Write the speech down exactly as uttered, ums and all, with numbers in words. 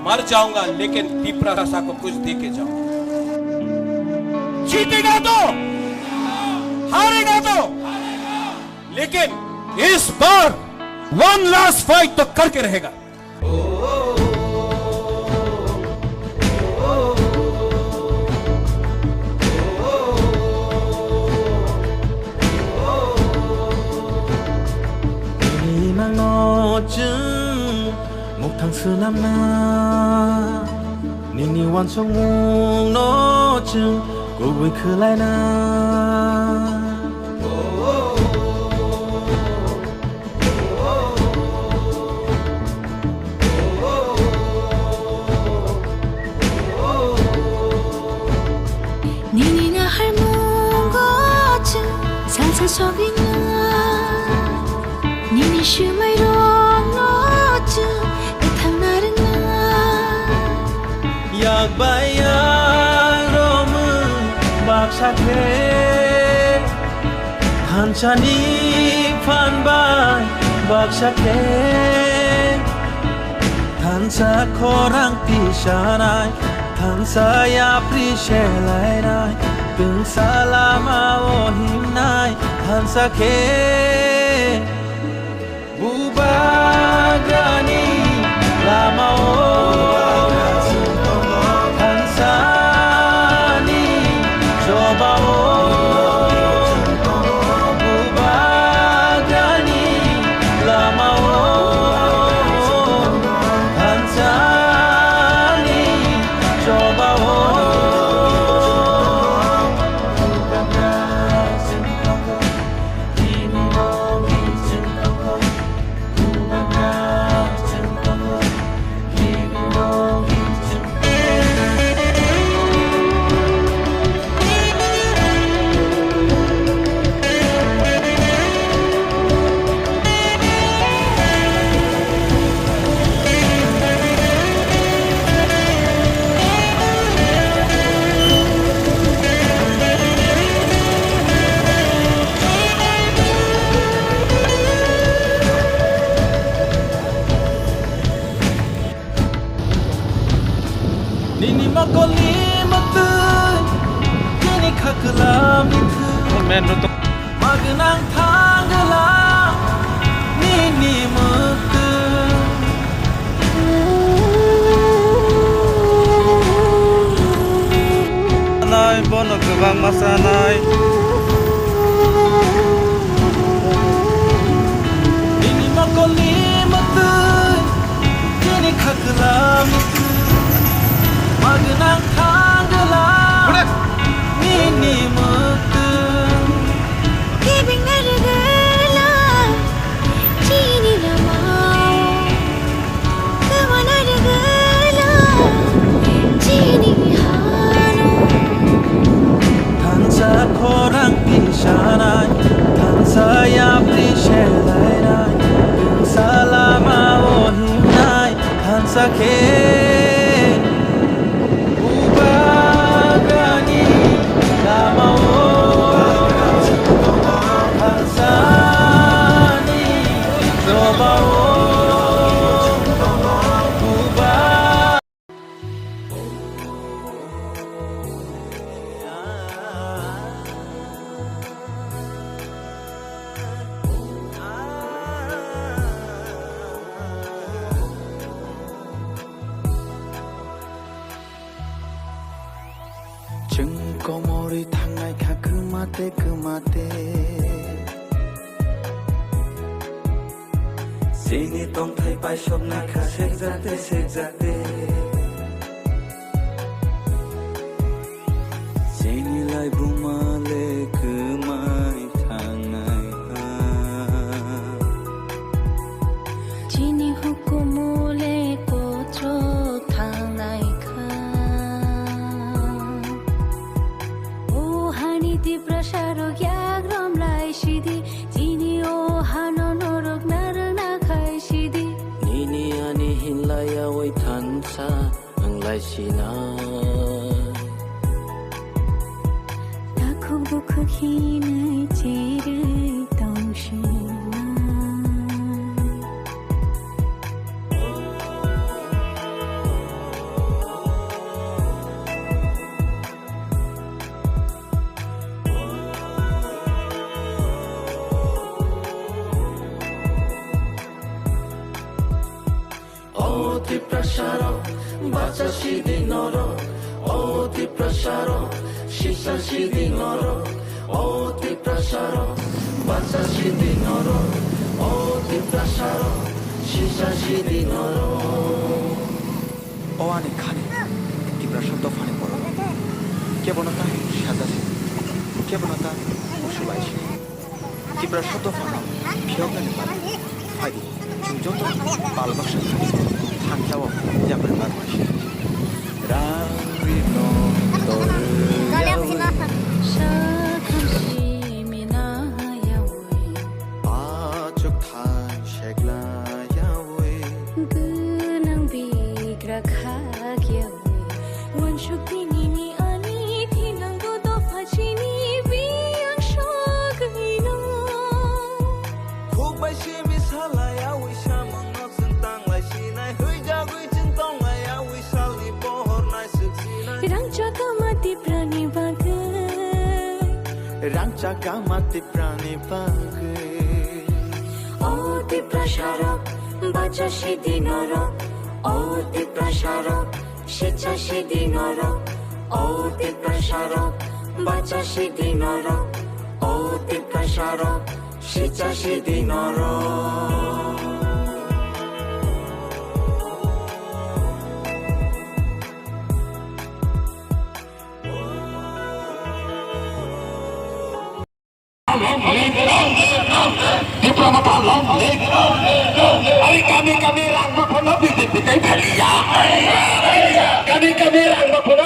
मर जाऊंगा, लेकिन तिपरा भाषा को कुछ दे के जाऊंगा। जीतेगा तो, हारेगा तो, लेकिन इस बार वन लास्ट फाइट तो करके रहेगा। Nini nangno chwng muktang swnamna, nini uansukmungno chwng kubui khwlaina. Nini naharmungo chwng salsa sogwina, nini swmairokno chwng kwthangna rwngna. Yak bai yak romwi baksa khe, thansani phan bai baksa khe, thansa khorang tisanai, thansa yapri selainai, twngsa lama o himnai, thansa khe. Bubagrani lama o, thansani choba o, Bubagrani lama o, thansani choba o. Nini mokolni mwktwi, nini khaklam ni thwi. Magnang thangla nini mwktwi. Nai bono kwbangma chanai. Nini mokolni mwktwi, nini khaklam ni thwi. Magnang thangla nini mwktwi. Giving na rwgwla chini lama o. Kwmana rwgwla chini hano. Thansa khorang tisanai, thansa yapri selainai, thansa lama o himnai, thansa khe. Bubagrani lama o, thansani choba o, Buba. Chwng komorwi thangnai kha kwmate kwmate. Chini tongthai paisoknai kha sekjakte sekjakte. Chini laibuma le kwmai thangnai ha. Chini hukumu le kotro thangnai kha. O hani Tiprasa rok yak rom lai sidi, chini o hano norok narwk na khai sidi. Nini ani hinlai yawi thansa wng lai sinai. Takhuk bukhuk hinwi cherwi tong sinai. Tiprasarok, bacha sidi norok, o Tiprasarok, sisa sidi norok, o Tiprasarok, bacha sidi norok, o Tiprasarok, sisa sidi norok. O ani khani, Tiprasa dophani borok. Kebono ta sajasi, kebono ta musubaisi. Tiprasa dophano phiyoknani bagwi phaidi, chwng joto pal baksa khai thangkhao yapri barmai se. Rang rino torwi yawi. Sakham simi nayawi. Achuk than sekla yawi. Gwnang bigra khak yawi. Wansuk tinini ani thinango dopha chini biyang sogwino. Khuk bai simi salai awi samangno chwng tanglai sinai, hwijagwi chwng tonglai awi salni pohor naisuk sinai. Rangchak ama Tiprani bagwi. Rangchak ama Tiprani bagwi. O Tiprasarok, bacha sidi norok. O Tiprasarok, sisa sidi norok, o Tiprasarok, bacha sidi norok, o Tiprasarok, sisa sidi norok. Tipra Motha long live. Ari kami kami rang ma phono B J P kai thaliya. Kami kami rang ma phono